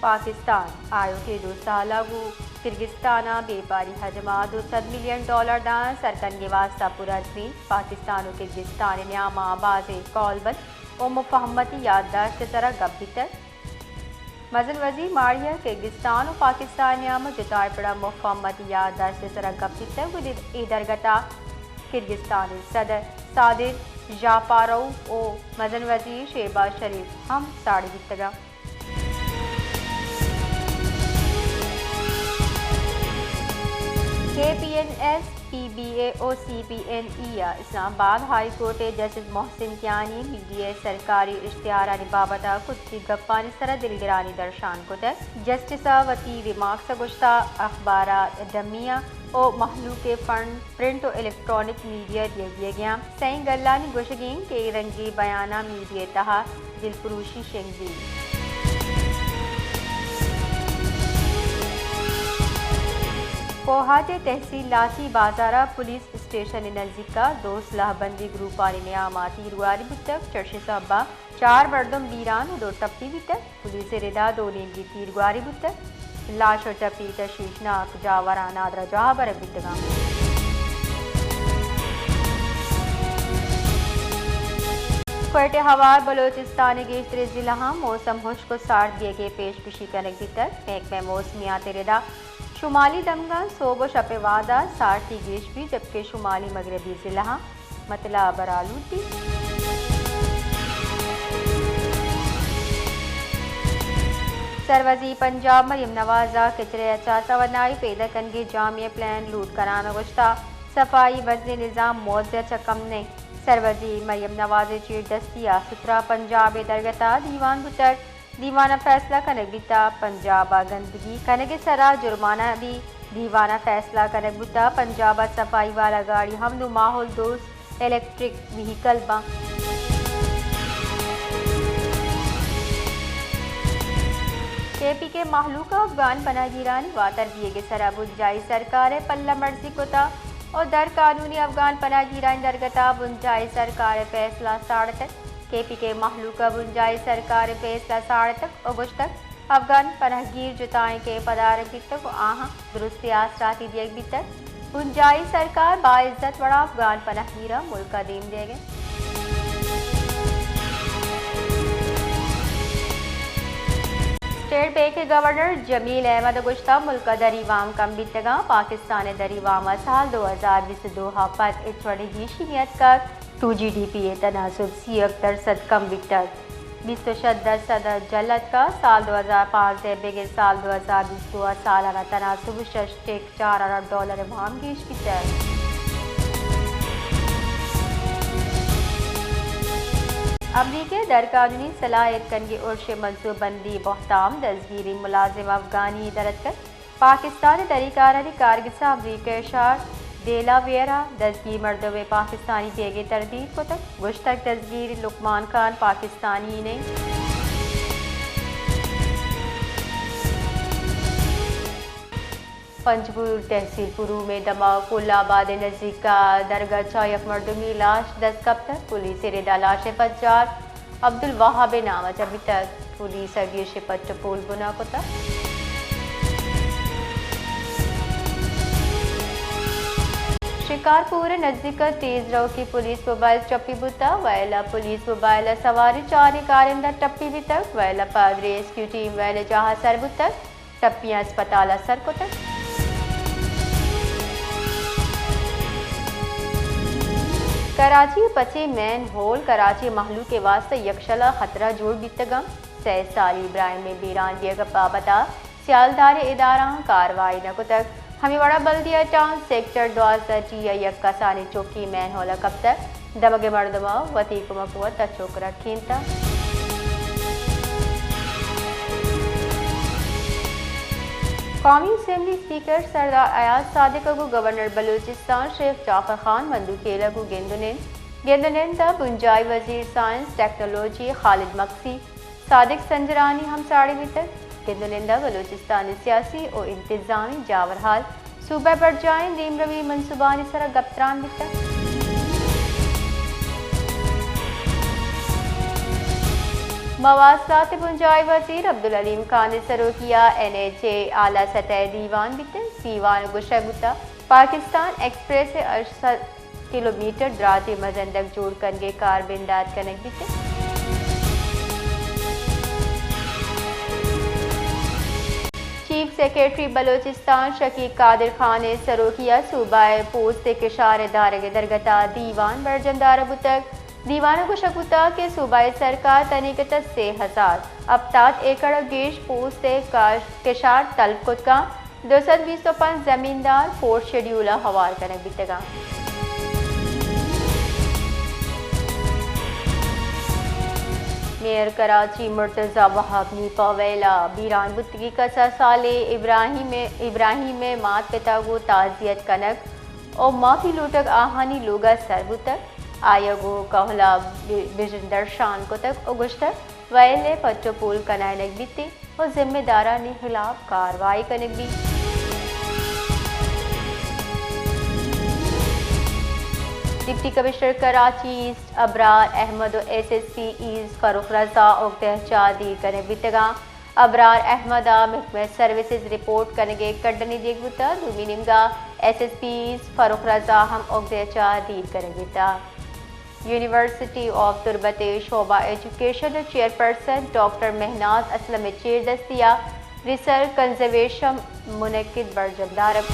پاکستان آیوکیں دو سال ء گوں کرگستان ء بیپاری حجم ء دو سد ملین ڈالر داں سر کنگ ء واستہ پرعزم انت۔ پاکستان و کرگستان ء نیام ء بازیں کولبند و مفاہمتی یادداشت ء سرا گپ بیتگ۔ مزن وزیر ماڑی ء کرگستان و پاکستان ء نیام ء جتائیں پڑ ء مفاہمتی یادداشت ء سرا گپ بیتگ و اے درگت ء کرگستان ء صدر صادر ژاپاروف و مزن وزیر شہباز شریف ہم ساڑی بیتگ انت۔ کے پی این ایس، پی بی اے و سی پی این ای ء اسلام آباد ہائی کورٹ ء جسٹس محسن کیانی میڈیا ء سرکاری اشتہارانی بابت ء کتگیں گپانی سرا دلگرانی درشان کتگ۔ جسٹس ء وتی ریمارکس ء گوشتگ، اخبارات ڈمی ء و مہلوک ء فنڈ پرنٹ و الیکٹرانک میڈیا دیگ بیگ ء انت۔ سئیں گلانی گوشگ انت کہ اے رنگیں بیاناں میڈیا ء تہا دلپروشی شنگ بیت۔ کوہاٹ ء تحصیل لاچی بازار ء پولیس اسٹیشن ء نزیک ء دو سلاہ بندیں گروپانی نیام ء تیرگواری بوتگ، چرشیں سبب ء چار مردم بیران و دو ٹپی بیتگ۔ پولیس ء ردا دو نیمگی تیرگواری بوتگ۔ لاش و ٹپی تشویشناک جاوراں نادراہ جاہ ء برگ بیتگ انت۔ کوئٹہ ء ہوار بلوچستان ء گیشتریں ضلعاں موسم ہشک و سارد بیگ ء پیش گوشی کنگ بیتگ۔ محکمہ موسمیات ء ردا شمالی دمگاں سہب و شپ ء وہدا سارتی گیش بیت، جبکہ شمالی مغربی ضلعاں متلا بر آلود بیت۔ سروزیر پنجاب مریم نواز ء کچرے ء چہ توانائی پیدا کنگی جامع پلان لوٹ کنان ء گوشتگ، صفائی بزیں نظام موجہ چہ کم نہ انت۔ سروزیر مریم نواز ء چیر دستی ء ستھرا پنجاب ء درگت ء دیوان بوتگ۔ دیوان ء فیصلہ کنگ بیتگ، پنجاب ء گندگی کنگ ء سرا جرمانہ بیت۔ دیوان ء فیصلہ کنگ بوتگ، پنجاب ء صفائی والا گاڑی ہم نوں ماحول دوست الیکٹرک وہیکل باں۔ کے پی کے مہلوک ء افغان پناہ گیرانی واتر بیگ ء سرا بنجاہی سرکار ء پلہ مرزی کتگ و در قانونی افغان پناہ گیرانی درگت ء بنجاہی سرکار ء فیصلہ ساڑتگ۔ کے پی کے مہلوک ء بنجاہی سرکار ء فیصلہ ساڑتگ و گوشتگ، افغان پناہگیر جتائینکہ ء پدارگ بیتگ و آہاں درستیں آسراتی دیگ بیتگ۔ بنجاہی سرکار باعزت وڑا افغان پناہگیراں ملک ء دیم دیگ ء انت۔ اسٹیٹ بینک ء گورنر جمیل احمد ء گوشتگ، ملک ء دری وام کم بیتگاں، پاکستان ء دری وام ء سال دو ہزار بیست ء دو ء پد ہچ وڑیں گیشی نیتکگ۔ ٹو جی ڈی پی ء تناسب سی و یک درسد کم بیتگ، بیست و شش درسد ء جل اتکگ۔ سال دو ہزار پانزدہ ء بگر سال دو ہزار بیست ء دو ء سالانہ تناسب شش ٹیک چار ارب ڈالر ء وام گیش بیتگ۔ امریکہ ء در قانونی سلاہ ایر کنگی ارش ء منصوبہ بندی بہتام، دزگیری ملازم افغانی در اتکگ۔ پاکستان ء دریکارانی کارگس ء امریکہ ء شہر ڈیلاویئر ء دزگیر مردم ء پاکستانی بیگ ء تردید کتگ، گوشتگ دزگیر لقمان خان پاکستانی نہ انت۔ پنجگور تحصیل پروم ء دمگ کل آباد ء نزیک ء درگت ء چہ یک مردمی لاش دست کپتگ، پولیس ء ردا لاش ء پجار عبدالوہاب ء نام ء چہ بیتگ۔ پولیس ء گیش ء پٹ ء پول بنا کتگ۔ شکارپور ء نزیک ء تیز روکی پولیس موبائل ٹپی بوتگ۔ ویل ء پولیس موبائل ء سواری چاریں کارندہ ٹپی بیتگ۔ ویل ء پد ریسکیو ٹیم ویل ء جاہ ء سر بوتگ۔ ٹپیاں اسپتال ء سر کتگ۔ کراچی ء پچیں مین ہول کراچی ء مہلوک ء واستہ یکشل ء خطرہ جوڑ بیتگ انت۔ سئے سالی ابراہیم ء بیران بیگ ء بابت ء سیالدار ء ادارہاں کاروائی نہ کتگ۔ ہمے وڑا بلدیہ ٹاؤن سیکٹر دوازدہ ٹی ء یک کسانیں چوکی مین ہول ء کپتگ۔ دمگ ء مردماں وتی کمک وت ء چک رکھینتگ۔ قومی اسمبلی اسپیکر سردار ایاز صادق ء گوں گورنر بلوچستان شیخ جعفر خان مندوخیل ء گوں گند ء نند۔ گند ء نند ء بنجاہی وزیر سائنس ٹیکنالوجی خالد مگسی صادق سنجرانی ہم ساڑی بیتگ۔ گند ء نند ء بلوچستان ء سیاسی و انتظامی جاورحال، صوبہ ء برجاہیں دیمروی منصوبانی سرا گپ تران بیتگ۔ مواصلات ءِ بنجاہی وزیر عبدالعلیم خان ءِ سروکی ءَ این ایچ اے ءِ اعلیٰ سطح ءِ دیوان بیتگ۔ دیوان ءَ گوشگ بوتگ، پاکستان ایکسپریس ءِ ہشت سد کلومیٹر دراجیں مزن ڈگ جوڑ کنگ ءِ کار بندات کنگ بیتگ۔ چیف سیکرٹری بلوچستان شکیب قادر خان ءِ سروکی ءَ صوبہ ءِ پوست ءِ کشار ءِ دارگ ءِ درگت ءَ دیوان برجم دارگ بوتگ۔ دیوان ءَ گوشگ بوتگ کہ صوبائی سرکار تنیگت ءَ سے ہزار ہپتاد ایکڑ ءَ گیش پوست ءِ کاش-، کشار تلف کت کنت، دو سد بیست ءُ پنچ زمیندار فورتھ شیڈیول ءَ ہوار کنگ بیتگ انت۔ میئر کراچی مرتضی وہاب نیپا ویل ءَ بیران بوتگیں کسا سالیں ابراہیم ءِ، ابراہیم ءِ مات پت ءَ گوں تعزیت کنگ ءُ معافی لوٹگ آہانی لوگ ءَ سر بوتگ۔ آئی ءَ گوں کہول ءَ بژن درشان کتگ ءُ گوشتگ، ویل ءِ پٹ ءُ پول کنائینگ بیت ءُ ذمہ دارانی ہلاپ کاروائی کنگ بیت۔ Deputy commissioner Karachi east Abrar Ahmed ءُ S S P east Farrukh Raza اگدہ چہ دیر کنگ بیتگ انت۔ ابرار احمد ءَ محکمہ سروسز رپورٹ کنگ ءِ کڈنی دیگ بوتگ۔ دومی نیمگ ءَ S S P east Farrukh Raza ہم اگدہ چہ دیر کنگ بیتگ۔ یونیورسٹی آف تربت ءِ شعبہ ایجوکیشن ءِ چیئرپرسن ڈاکٹر مہناز اسلم ءِ چیردستی ءَ ریسرچ کنزرویشن منعقد برجم دارگ۔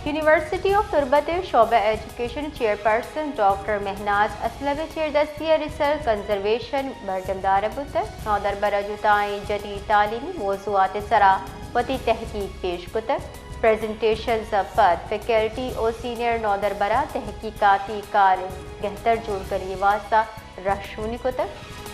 یونیورسٹی آف تربت ءِ شعبہ ایجوکیشن ءِ چیئرپرسن ڈاکٹر مہناز اسلم ءِ چیردستی ءَ ریسرچ کنزرویشن برجم دارگ بوتگ۔ نودربر ءَ جتائیں جدید تعلیمی موضوعات ءِ سرا وتی تحقیق پیش کتگ۔ پریزنٹیشنز ءَ پد فیکلٹی ءُ سینئر نودربراں تحقیقاتی کار گہتر جوڑ کنگ ءِ واستہ رہشونی کتگ۔